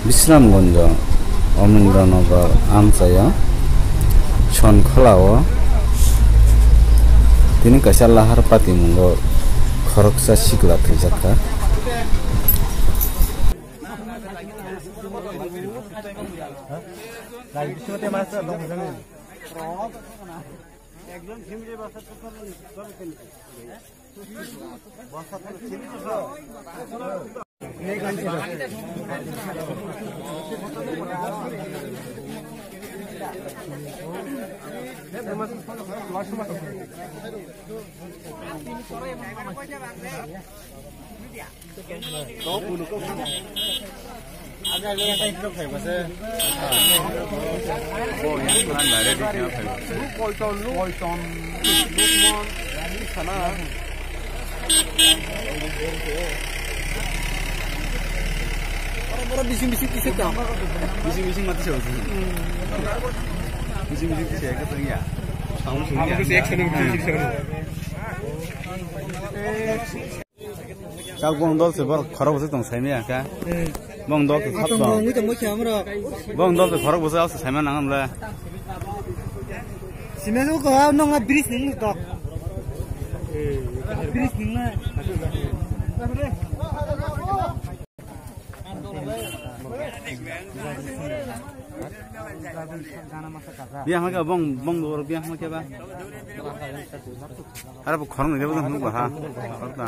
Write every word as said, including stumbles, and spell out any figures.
Bisramganj, Omendra Nagar amchaio Sonkhola o tini kaisa lahar patimungo khoroksa sikla thwijakha. Oro bising bising kisa tong. Bising bising mati sih. Bising bising kisa ya ketengya. Kamu sih. Aku sih action yang bising bising. Kau bong dol se bor khorok bwswk tong saimaya kha. Bong dol se khap tong. Bong dol se khorok bwswk saima nang amla. Sima ko nong a bridge ning tok. Bridge ning na. Biya hama khe bong, bong dor biya hama khe ba. Ara bo khorang ni debo ba ha. Khorta.